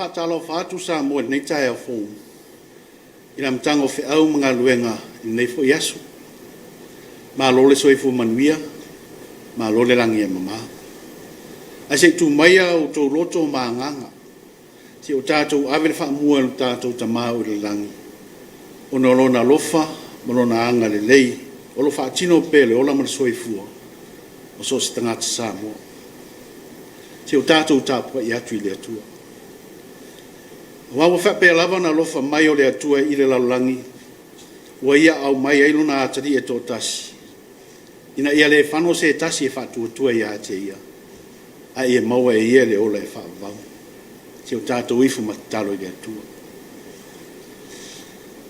Faatalofa atu Samoa i lenei taeao fou i le amataga o feau ma galuega i lenei foi aso. Malo le soifua manuia, malo le lagi e mama. Ae se i tuu maia o outou loto ma agaga se i o tatou ave le faamua i lo tatou Tama oi le Lagi ona o Lona alofa ma Lona agalelei o lo o faatino pea i le ola ma le soifua o so o se tagata Samoa. Se i o tatou tapuai atu i le Atua. Aua ua faapea lava ona alofa mai o le Atua i le lalolagi, ua Ia aao mai ai Lona Atalii e toatasi, ina ia le fano se tasi e faatuatua ia te Ia, a ia maua e ia le ola e faavavau. Se i o tatou ifo ma tatalo i le Atua.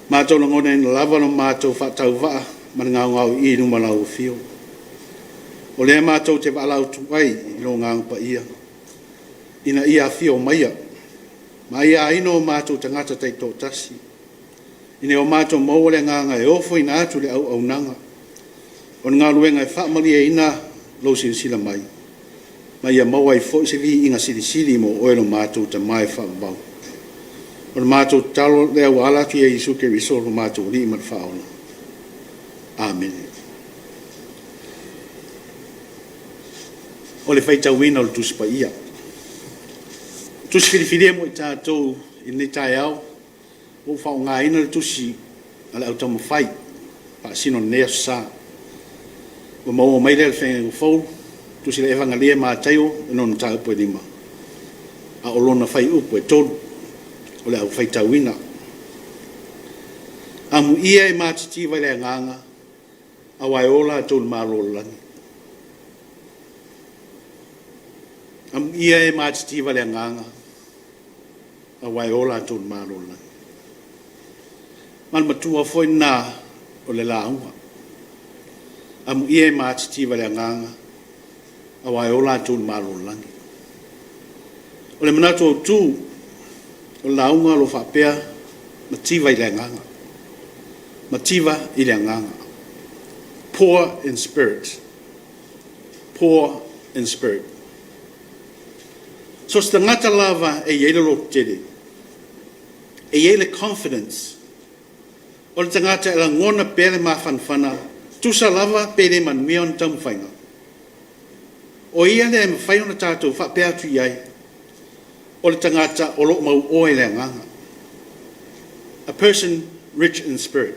Matou lagonaina lava lo matou faatauvaa ma le gaogaoii i luma o lau afio. O lea matou te valaautu ai i lo Agaga Paia, ina ia afio maia ma aiaina o matou tagata taitoatasi, ina ia o matou maua le agaga e ofoina atu le auaunaga o le galuega e faamalieina lou silasila mai, ma ia maua ai foi se viiga silisili mo Oe lo matou Tama e faavavau. O le matou tatalo lea ua ala atu ia Iesu Keriso lo matou Alii ma le Faaola. Amene. O le faitauina o le Tusi Paia. Tusi filifilia mo i tatou i lenei taeao, ua ou faaaogaina le tusi a le Au Taumafai, faasino i lenei Aso Sa. Ua maua mai lea i le Feagaiga Fou, Tusi le Evagelia e Mataio i lona mataupu e 5, a o lona fuaiupu e 3, o le au faitauina. Amuia e matitiva i le agaga, aua e o latou i le Malo o le lagi. Amuia e matitiva i le agaga, aua e o latou i le Malo o le lagi. Ma le matua foi lena o le lauga. Amuia e matitiva i le agaga, aua e o latou i le Malo o le lagi. O le manatu autu o le lauga o lo o faapea, mativa i le agaga. Mativa i le agaga. Poor in spirit. Poor in spirit. So se tagata lava e i ai le lototele, e i ai le confidence, o le tagata e lagona pea le mafanafana, tusa lava pe le manuia ona taumafaiga. O ia lea e mafai ona tatou faapea atu i ai, o le tagata o lo o mauoa i le agaga. A person rich in spirit.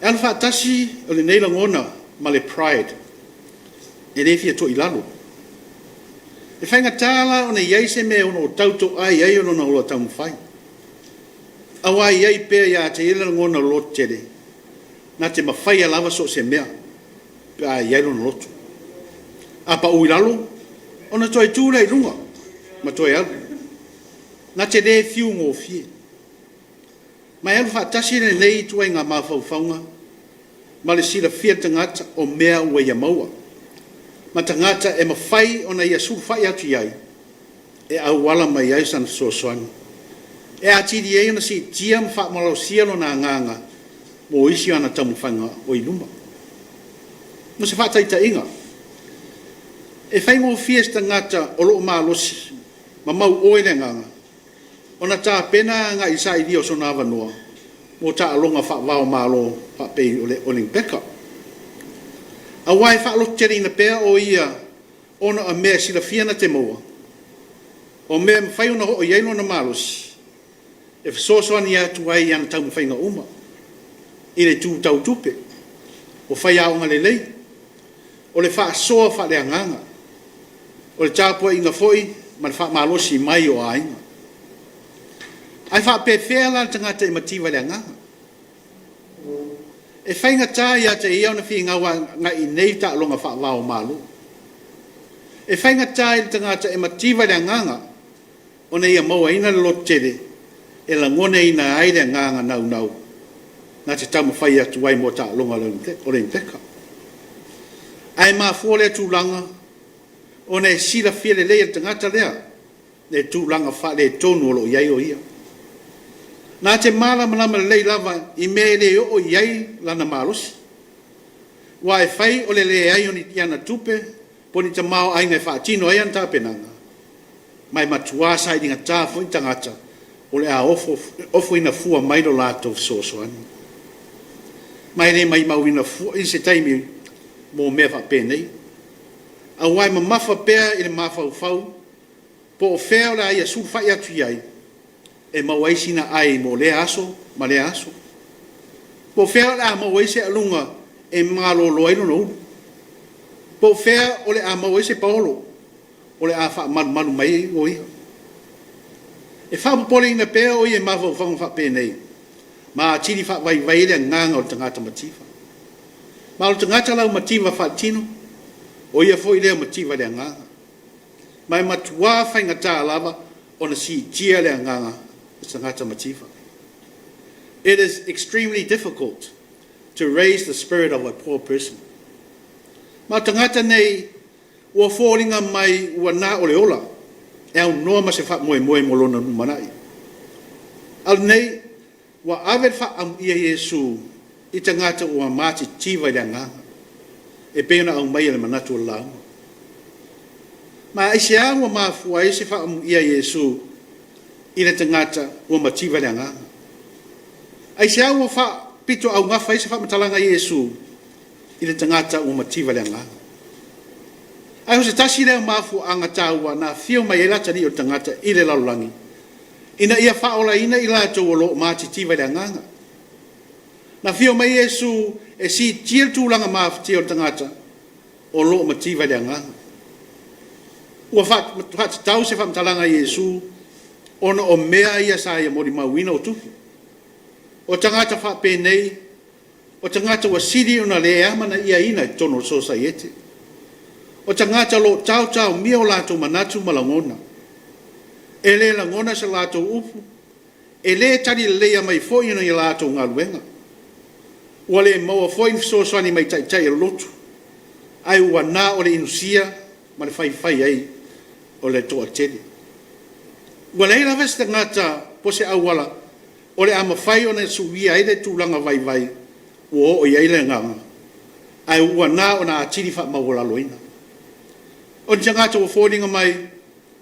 E alu faatasi o lenei lagona ma le pride, e le fia toilalo. E faigata la ona i ai se mea e ono tautoai ai lona ola taumafai, aua e i ai pea ia te ia le lagona o le lototele, na te mafaia lava so o se mea pe a i ai lona loto. A pau i lalo, ona toe tu lea i luga ma toe alu. Na te le fiu gofie. Ma e alu faatasi lenei ituaiga mafaufauga ma le silafia e le tagata o mea ua ia maua, ma tagata e mafai ona ia sulufai atu i ai e auala mai ai sana fesoasoani, e atili ai ona siitia ma faamalosia lona agaga mo isi ana taumafaiga o i luma. Mo se faataitaiga, e faigofie i se tagata o lo o malosi ma mauoa i le agaga ona tapena agai i le sailia o sona avanoa mo taaloga faava-o-Malo faapei o le Olimipeka. Aua e faalototeleina pea o ia ona o mea e silafia na te maua, o mea e mafai ona oo i ai lona malosi e fesoasoani atu ai i ana taumafaiga uma, i le itu tau tupe, o faiaoga lelei, o le faasoa faaleagaga, o le tapuaiga foi ma le faamalosi mai o aiga. Ae faapefea la le tagata e mativa i le agaga? E faigata ia te ia ona finau agai i nei taaloga faava-o-Malo. E faigata i le tagata e mativa i le agaga ona ia mauaina le lototele e lagonaina ai le agaga naunau na te taumafai atu ai mo taaloga o le Olimipeka. Ae mafua lea tulaga ona e silafia lelei e le tagata lea le tulaga faaletonu o lo o i ai o ia. Na te malamalama lelei lava i mea e le oo i ai lana malosi. Aua e fai o le leai o ni ana tupe po o ni tamaoaiga e faatino ai ana tapenaga, Ma e matuā sailigatā foi tagata o le a ofoina fua mai lo latou fesoasoani. Ma e le maimauina foi se taimi mo mea faapenei, auā e mamafa pea i le mafaufau po o fea o le a ia sulufai atu i ai e maua ai sina ai mo lea aso ma lea aso. Po o fea o le a maua ai se aluga e malolo ai lona ulu. Po o fea o le a maua ai se paolo o le a faamalumalu mai ai o ia. E faapopoleina pea o ia i mafaufauga faapenei ma atili faavaivai ai le agaga o le tagata mativa. Ma o le tagata laumativa faaletino, o ia foi lea e mativa i le agaga. Ma e matuā faigata lava ona siitia le agaga o se tagata mativa. It is extremely difficult to raise the spirit of a poor person. Ma o tagata nei ua foliga mai ua na o le ola e aunoa ma se faamoemoe mo lona lumanai. A o lenei, ua ave le faaamuia a Iesu i tagata ua matitiva i le agaga, e pei ona aumaia i le manatu o le lauga. Ma aisea ua mafua ai se faaamuia a Iesu i le tagata ua mativa i le agaga? Aisea ua faapitoaugafa ai se faamatalaga a Iesu i le tagata ua mativa i le agaga? Ae o se tasi lea o mafuaaga taua na afio mai ai le Atalii o le tagata i le lalolagi, ina ia faaolaina i latou o lo o matitiva i le agaga. Na afio mai Iesu e siitia le tulaga mafatia o le tagata o lo o mativa i le agaga. Ua faatatau se faamatalaga a Iesu ona o mea ia sa ia molimauina o tupu. O tagata faapenei, o tagata ua sili ona le amanaiaina i totonu o le sosaiete. O tagata o lo o taotaomia o latou manatu ma lagona. E le lagona se latou upu, e le tali leleia mai foi ni a latou galuega. Ua le maua foi ni fesoasoani mai taitai o le lotu, ae ua na o le inusia ma le faifai ai o le toatele. Ua leai lava se tagata po o se auala o le a mafai ona suia ai le tulaga vaivai ua oo i ai le agaga, ae ua na ona atili faamaualaloina. O ni tagata ua foliga mai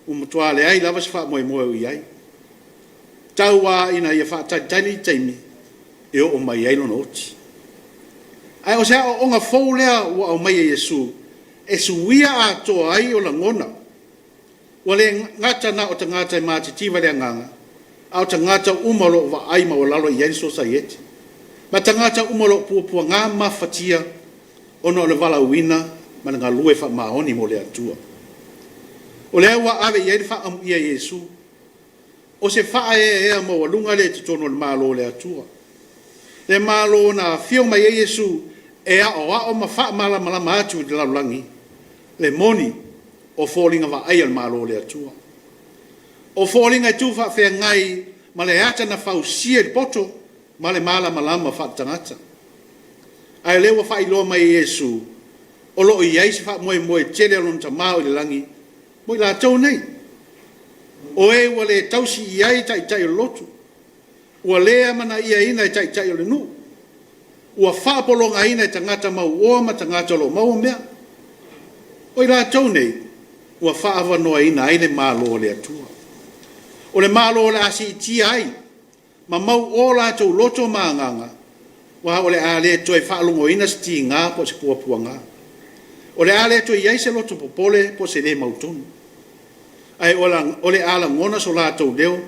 ua matua leai lava se faamoemoe o i ai, tau lava ina ia faatalitali i le taimi e oo mai ai lona oti. Ae o se aoaoga fou lea ua aumai e Iesu e suia atoa ai o lagona. Ua le gata na o tagata e matitiva i le agaga, a o tagata uma o lo o vaai maualalo i ai le sosaiete, ma tagata uma o lo o puapuaga ma mafatia ona o le valaauina ma le galue faamaoni mo le Atua. O lea ua ave i ai le faaamuia a Iesu, o se faaeaea maualuga lea i totonu o le Malo o le Atua. Le Malo na afio mai ai Iesu e aoao ma faamalamalama atu i le lalolagi le moni o foliga vaaia o le Malo o le Atua. O foliga e tufaafeagai ma le ata na fausia i le poto ma le malamalama faale-tagata. Ae o lea ua faailoa mai e Iesu, o lo o i ai se faamoemoe tele o lona Tama o i le lagi mo i latou nei, o e ua le tausi i ai taitai o le lotu, ua le amanaiaina e taitai o le nuu, ua faapologaina e tagata mauoa ma tagata o lo o maua mea. O i latou nei, ua faaavanoaina ai le Malo o le Atua. O le Malo o le a siitia ai ma mauo latou loto ma agaga, aua o le a le toe faalogoina se tiga po o se puapuaga. O le a le toe i ai se loto popole po o se le mautonu, ae o le a lagona so latou leo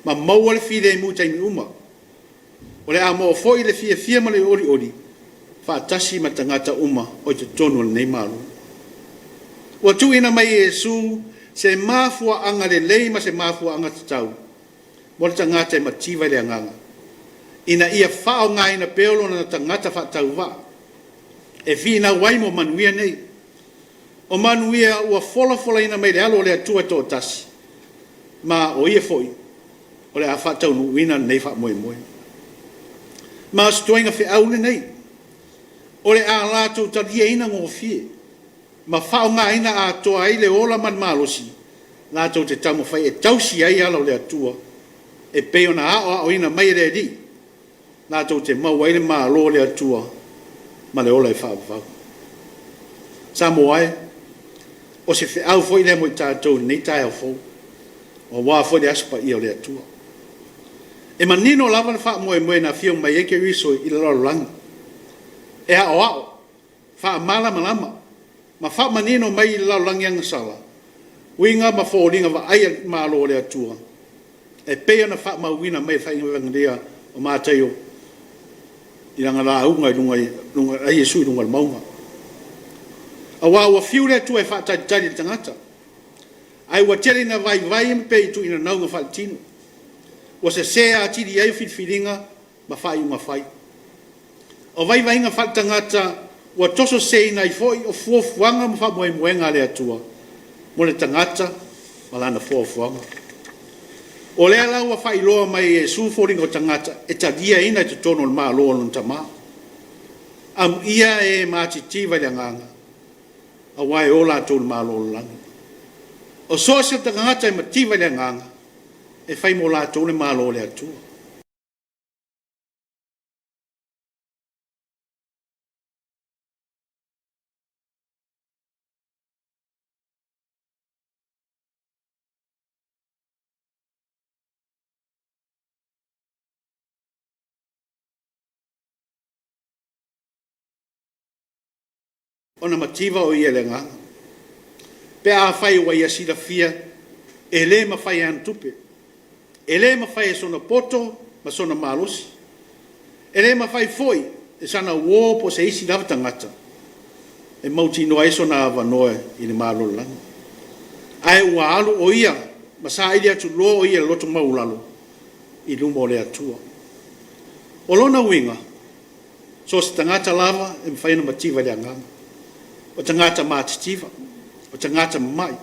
ma maua le filemu i taimi uma. O le a maua foi le fiafia ma le olioli faatasi ma tagata uma o i totonu o lenei Malo. Ua tuuina mai e Iesu se mafuaaga lelei ma se mafuaaga tatau mo le tagata e mativa i le agaga, ina ia faaaogaina pea lona tagata faatauvaa e finau ai mo manuia nei. O manuia ua folafolaina mai le alo o le Atua e toatasi, ma o Ia foi o le a faataunuuina lenei faamoemoe. Ma o se ituaiga feau lenei o le a latou taliaina gofie ma faaaogaina atoa ai le ola ma le malosi latou te taumafai e tausi ai ala o le Atua e pei ona aoaoina mai e le Alii, latou te maua ai le Malo o le Atua ma le ola e faavavau. Samoa e, o se feau foi lea mo i tatou i lenei taeao fou. Aua foi le Aso Paia o le Atua. E manino lava le faamoemoe na afio mai ai Keriso i le lalolagi, e aoao, faamalamalama ma faamanino mai i le lalolagi agasala uiga ma foliga vaaia o le Malo o le Atua e pei ona faamauina mai e le faaigoa o Mataio i lana lauga a Iesu i luga o le mauga. Aua ua fiu le Atua e faatalitali i le tagata, ae ua tele ina vaivai ma pei e tuuina nauga faaletino. Ua sese atili ai filifiliga ma faaiuga fai. O vaivaiga faaletagata ua toso seseina ai foi o fuafuaga ma faamoemoega a le Atua mo le tagata ma Lana foafoaga. O lea la ua faailoa mai e Iesu foliga o tagata e taliaina i totonu o le Malo o lona Tama. Amuia e matitiva i le agaga, aua e o latou i le Malo o le lagi. O so o se tagata e mativa i le agaga, e fai mo latou le Malo o le Atua. Ona mativa o ia i le agaga, pe afai ua ia silafia e le mafai e ana tupe, e le mafai e sona poto ma sona malosi, e le mafai foi e sana uō po o se isi lava tagata e mautinoa ai sona avanoa i le Malo o le lagi, ae ua alu o ia ma saili atu loa o ia i le loto maualalo i luma o le Atua. O lona uiga, so o se tagata lava e mafai ona mativa i le agaga. O tagata matitiva, o tagata mamai,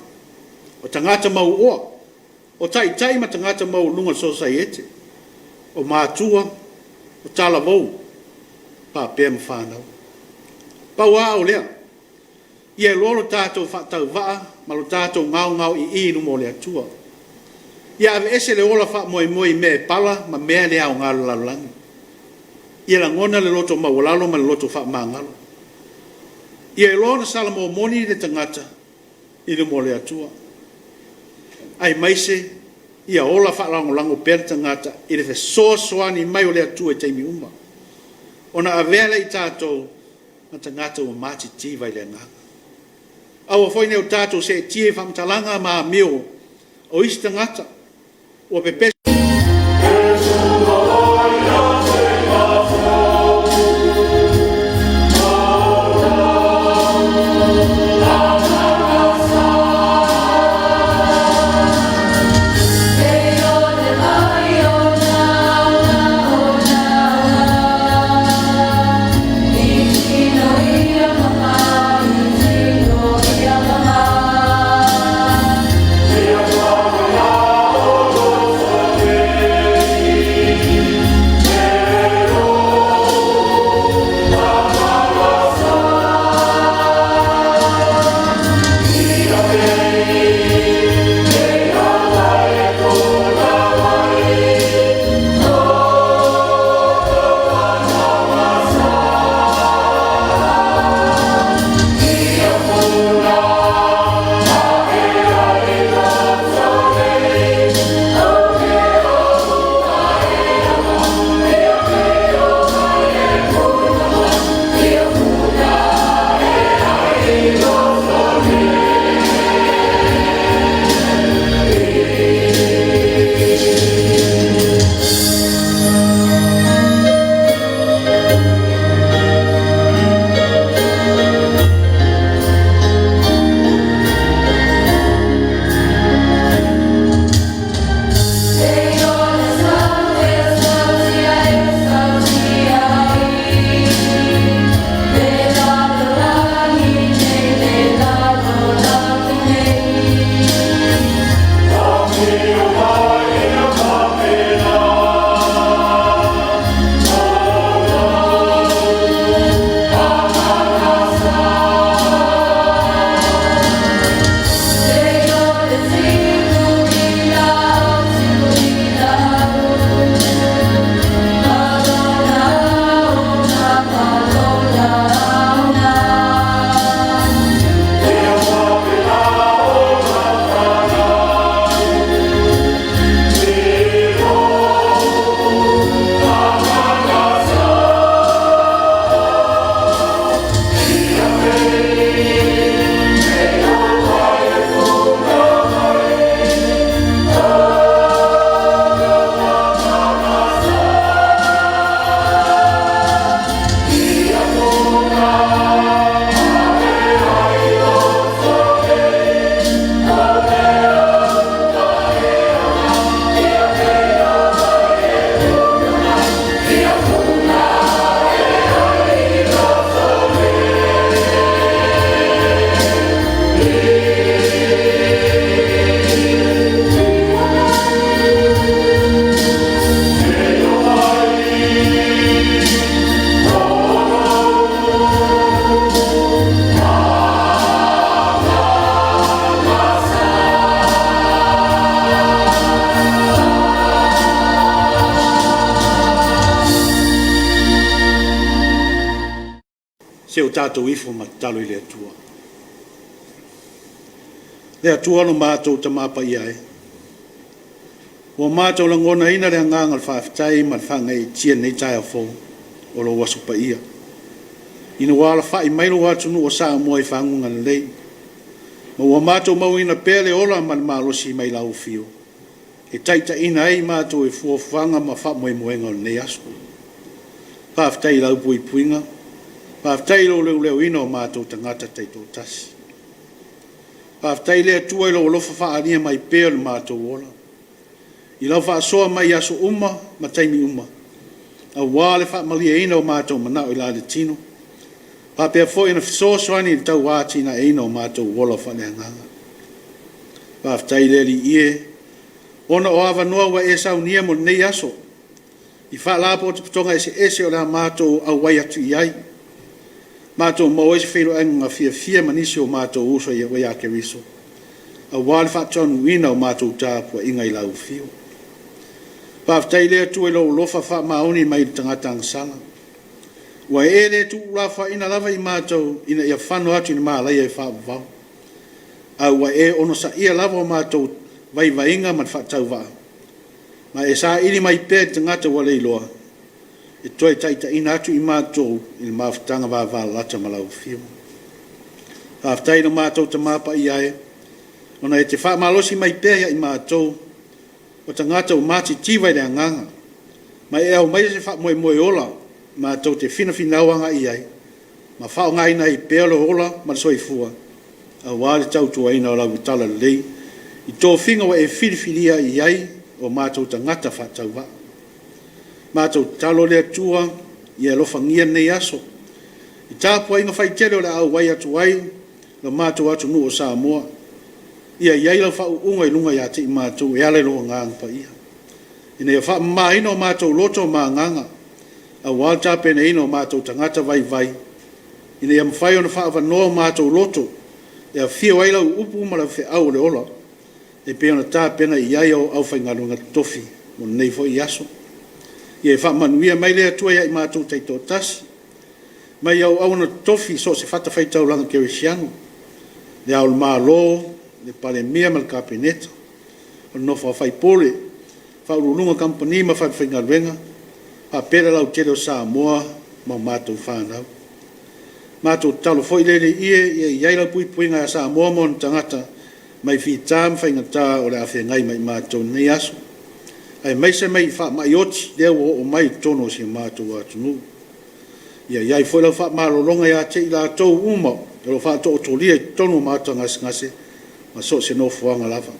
o tagata mauoa, o taitai ma tagata maualuluga o le sosaiete, o matua, o talavou, faapea ma fanau. Pau lava o lea, ia iloa lo tatou faatauvaa ma lo tatou gaogaoiii i luma o le Atua. Ia aveese le ola faamoemoe i mea e pala ma mea le aoga o le lalolagi. Ia lagona le loto maualalo ma le loto faamagalo. Ia iloa ona salamo moni le tagata i luma o le Atua, aemaise ia ola faalagolago pea le tagata i le fesoasoani mai o le Atua i taimi uma, ona avea lea i tatou ma tagata ua matitiva i le agaga. Aua foi ne i o tatou seetia i faamatalaga ma amio o isi tagata ua pepesi. Se o tatou ifo ma tatalo i le Atua. Le Atua lo matou Tamā Paia e, ua matou lagonaina le agaga o le faafetai ma le faagaeetia i lenei taeao fou o lou Aso Paia, ina ua alafai mai lou atunuu o Samoa i faguga lelei, ma ua matou mauaina pea le ola ma le malosi mai lau afio e taitaiina ai matou i fuafuaga ma faamoemoega o lenei aso. Faafetai i lau puipuiga, faafetai i lou leoleoina o matou tagata taitoatasi. Faafetai i le Atua i lou alofa faaalia mai pea o le matou ola, i lau faasoa mai i aso uma ma taimi uma, aua le faamalieina o matou manao i la le tino, faapea foi ona fesoasoani i le tauatiaeina o matou ola faaleagaga. Faafetai i le Alii e, ona o avanoa ua e saunia mo lenei aso i Faalapotopotoga eseese o le a matou auai atu i ai, matou maua ai se feiloaiga fiafia ma nisi o matou uso ua ia Keriso, aua le faataunuuina o matou tapuaiga i lau afio. Faafetai i le Atua i lou alofa faamaoni mai i le tagata agasala, ua e le tuulafoaiina lava i matou ina ia fano atu i le malaia e faavavau, a ua e onosaia lava o matou vaivaiga ma le faatauvaa, ma e saili mai pea i le tagata ua leiloa e toe taitaiina atu i matou i le mafutaga vavalalata ma lau Afio. Faafetai i lo matou Tama Paia e, ona e te faamalosi mai pea ia i matou o tagata ua matitiva i le agaga, ma e aumaia se faamoemoe ola matou te finafinau agai i ai ma faaaogaina ai pea le ola ma le soifua aua le tautuaina o lau talalelei i tofiga ua e filifilia i ai o matou tagata faatauvaa. Matou tatalo le Atua ia e alofagia lenei aso i tapuaiga faitele o le a auai atu ai lo matou atunuu o Samoa. Ia i ai lau faauuga i luga ia te i matou e ala i lou Agaga Paia, ina ia faamamaina o matou loto ma agaga aua le tapenaina o matou tagata vaivai, ina ia mafai ona faaavanoa o matou loto e afio ai lau upu ma lau feau o le ola e pei ona tapena i ai au aufaigaluega totofi mo lenei foi aso. Ia e faamanuia mai le Atua ia i matou taitoatasi, mai auauna totofi i so o se fatafaitaulaga kerisiano, Le Ao o le Malo, le Palemia ma le Kapeneta, o le nofo a faipule, faauluuluga o kamupani ma falefaigaluega, faapea le lautele o Samoa ma matou fanau. Matou tatalo foi le Alii e, ia i ai lau puipuiga ia Samoa ma ona tagata mai fita ma faigata o le a feagai ma i matou i lenei aso, aemaise mai i faamai oti lea ua oo mai i totonu o si o matou atunuu. Ia i ai foi lau faamalologa ia te i latou uma o lo o faatootolia i totonu o maota gasegase ma so o se nofoaga lava.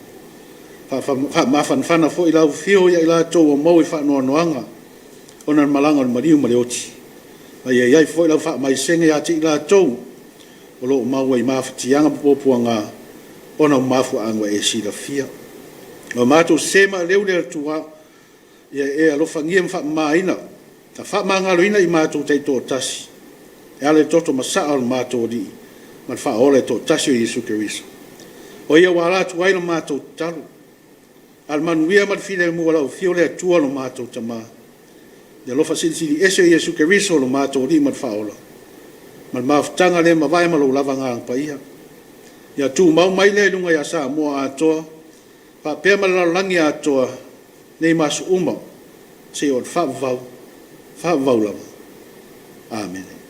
Faamafanafana foi lau afio ia i latou ua maua i faanoanoaga ona o le malaga o le maliu ma le oti, ma ia i ai foi lau faamaisega ia te i latou o lo o maua i mafatiaga ma puapuaga ona o mafuaaga ua e silafia. Ua matou sese ma aleu le Atua, ia e alofagia ma faamamaina ma faamagaloina i matou taitoatasi e ala i le toto masaa o le matou Alii ma le Faaola e toatasi o Iesu Keriso, o Ia ua ala atu ai la matou tatalo. A o le manuia ma le filemu o lau afio le Atua lo matou Tama, le alofa Silisili Ese o Iesu Keriso lo matou Alii ma le Faaola, ma le mafutaga le mavae ma lou lava Agaga Paia, ia tumau mai lea i luga ia Samoa atoa faapea ma le lalolagi atoa, nei ma aso uma seia oo i le faavavau, faavavau lava. Amene.